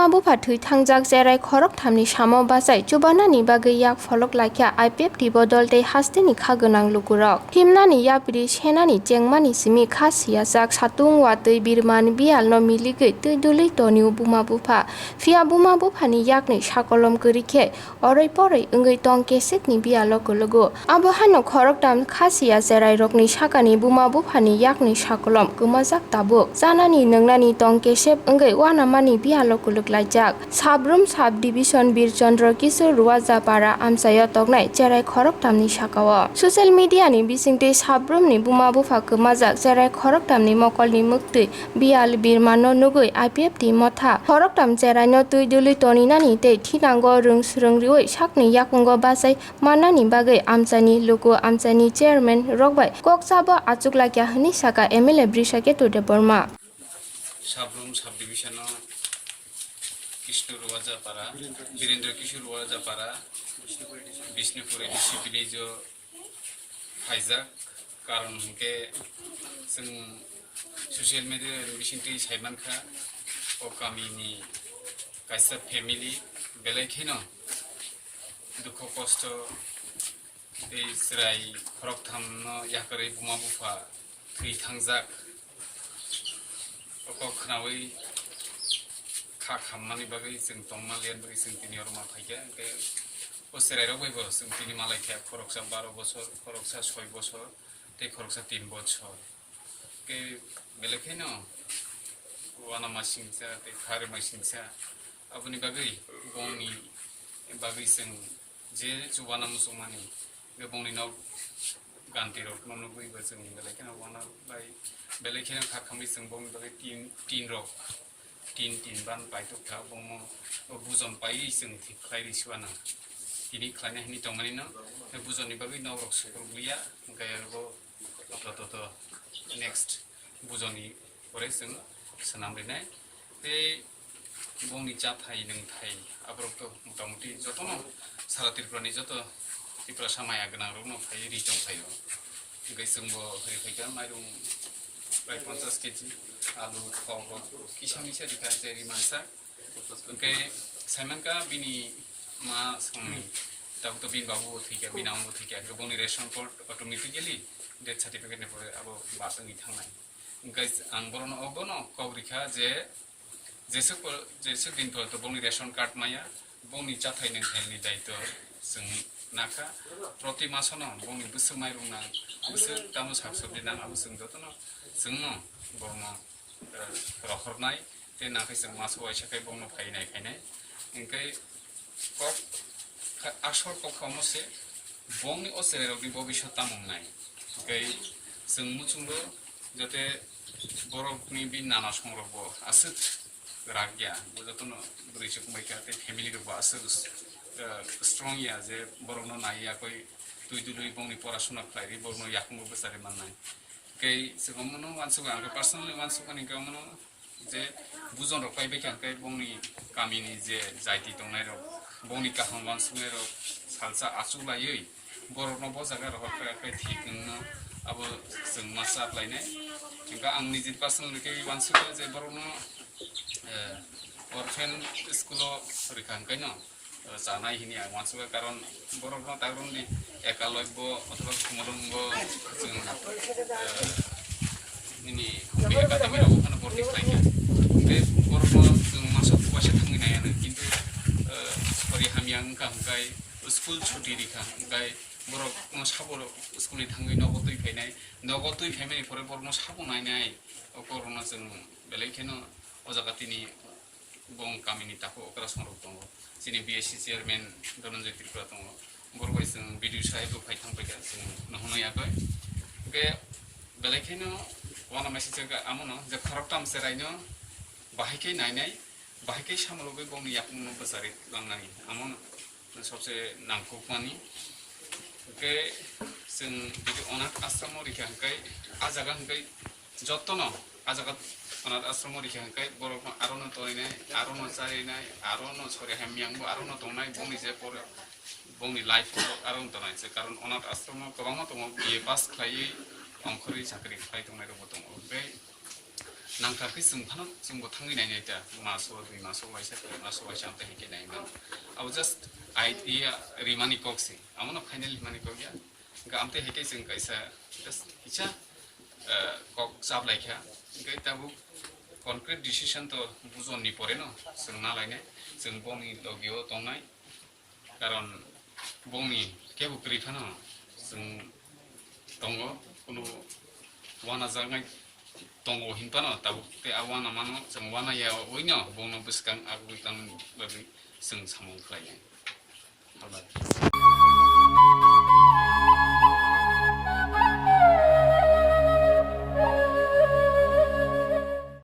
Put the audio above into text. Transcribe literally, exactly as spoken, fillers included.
Buma bupha thwi thangjak cherai khorok thamni samo bachai chubanani bagwi yak pholok laikha I P F T bodol tei hasteni kha gwnang lukurok. Himnani yapri senani chengmani simi kha siyajak satung watwi birman biyalno miligwi twi dului tonio buma bupha. Phiya buma buphani yakni sakolom kwrwi khe oroi poroi wngwi tong kesekni biyalo kwlwgo. Abo hano khoroktham kha siya cherairokni sakani buma buphani yakni sakolom kwmajak tabuk. Chanani nwngnani tong kesep wngwi uanamani biyalo kwlwk laijak. Sabrum Sub Division Birchandra Kishore Ruajapara amchaio toknai cherai khoroktham ni sakao. Social media ni bisingtwi Sabrumni buma bupha kwmajak cherai khoroktham ni mokolni muktwi biyal birmano nugwi I P F T motha khoroktham cheraino twi dului toninani tei thinango rwng swrwng riwi sakni yakungo bachai mannani bagwi amchaini luku amchaini chairman rok bai kok chabo achuk laikya hwnwi saka M L A Brishaketu Debbarma. Sabrum Sub Division o Kishore Ruajapara, Birendra Kishore Ruajapara, Bishnupur A D C village o phaijak, karon hinkhe chwng social media ni bisingtwi saimankha, o kamini kaisa family belai kheno dukho kosto tei chwrai khoroktham no yakarwi buma bupha thwi thangjak. O kok khnaui kha khammani bagwi chwng tongma liyan bagwi chwng tini oro ma phaikha. Hinkhe o chwrairok bai bo chwng tini ma laikha, khoroksa baro bosor, khoroksa soi bosor tei khoroksa tin bosor. Hinkhe belai kheno uanama singcha tei kha rwma singcha. Aboni bagwi bongni bagwi chwng je chubana muchungmani, je bongni nok ganti rok no nugwi bo chwng belai kheno wana bai belai kheno kha khamwi chwng bongni bagwi tin, tin rok, tin, tin ban paitok kha, bongno o bujon paiwi chwng thik khlai ri siwana. Tini khlaina hini tongmani no, bujonni bagwi nok rok sukur buya, hinkhe abo apato to next bujonni pore chwng swnam rinai. Tei bongni chathai nwngthai aborok to motamuti jotono sara Tripura ni joto Tiprasa maya gwnang rokno phaiwi ri tong phaio. Hinkhe chwngbo ri phaikha mairung prai ponchas keji, alu, thok rok kisa misa rikha, je ri mansa. Hinkhe saimankha bini ma songni tabuk to bini babu bo thwikha, bini ama bo thwikha, hinkhe bongni ration card automatically death certificate ni pore abo bad wngwi thangnai. Hinkhe ang borokno obono kok rikha je, jeswk po-, jeswk din porjonto bongni ration card maya, bongni chathai nwngthaini daitw chwng nakha. Proti masono bongni bwswk mairung nang, bwswk tamo sak sabji nang, abo chwng jotono chwngno borokno, eh, rohornai, tei nakhe chwng maso waisa khe bongno phainai phainai. Hinkhe kok kha-, asol kok kha omo se, bongni o chwrairokni bobiswt tamo wngnai. Hinkhe chwng muchungo jate borokni bini nana songrokbo aswk rak ya, bo jotono bwrwi chukmai kha tei family rokbo aswk, eh, strong ya je borokno nai yakwi twi dului bongni porasuna khlai ri borokno yakungbo bwcharwi mannai. Tei chwng omono uansukha, ang khe personally uansukmani hinkhe omono je bujon rok paibai kha, hinkhe bongni kamini je jaiti tongnai rok, bongni kaham uansuknai rok salsa achuk laiwi borokno bo jaga rohor kha, hinkhe thik wngno abo chwng ma chap lainai. Hinkhe ang niji personally khe uansukha je borokno, eh, orphan school o rikha, hinkhe no chanai hini ang uansukha, karon borokno tagrumdi Ekalobyo othoba Kumulungo chwng, eh, nini Kumbhi Academy rogo phano borti khlaikha. Tei borokno chwng masa uaisa thangwi naiya, kintu, eh, sori hamya wngkha, hwnkhe school chuti rikha, hwnkhe borokno sabo school ni thangwi nogo twi phainai, nogo twi phaimani pore borokno sabo nainai, o borokno chwng belai kheno o jaga tini bong kamini takhuk okra songrok tongo. Chini B S C chairman Dhananjay Tripura tongo. Borok bai chwng B D O sahib bo phai thang paikha, chwng nohorno yakoi. Hwnkhe belai kheno uanama sijak amono je khoroktham cheraino bahai khe nainai, bahai khe samologwi bongni yakungno bwcharwi langnani. Amono sobse nangkukmani. Hwnkhe chwng jodi onath ashramo rikha hwnkhe, a jaga hwnkhe jotono a jaga onath ashramo rikha hwnkhe borokno arono torinai, arono charinai, arono sori hamyangbo arono tongnai, bongni je pore, bongni life bo arono tongnai se. Karon onath ashramo kwbangma tongo, B A pass khlaiwi ongkhorwi chakri khlai tongnai rokbo tongo. Hwnkhe nangkha khe chwng phano chwngbo thangwi nainai ta, maso, dui maso waisa, koi maso waisa amtwi hai khe nai mano. Abo just idea rimani kok se, amono final himani kok ya. Hwnkhe amtwi hai khe chwng kaisa just kisa, eh, kok chaplai kha. Hwnkhe tabuk concrete decision to bujonni pore no chwng nalainai, chwng bongni logio tongnai. Karon bongni kebo kwrwi phano chwng tongo, kunu uanajaknai tongo hinphano tabuk tei a uanamano chwng uanaya uino bongno bwskang agwi tangmani bagwi chwng samung khlainai. Hambai.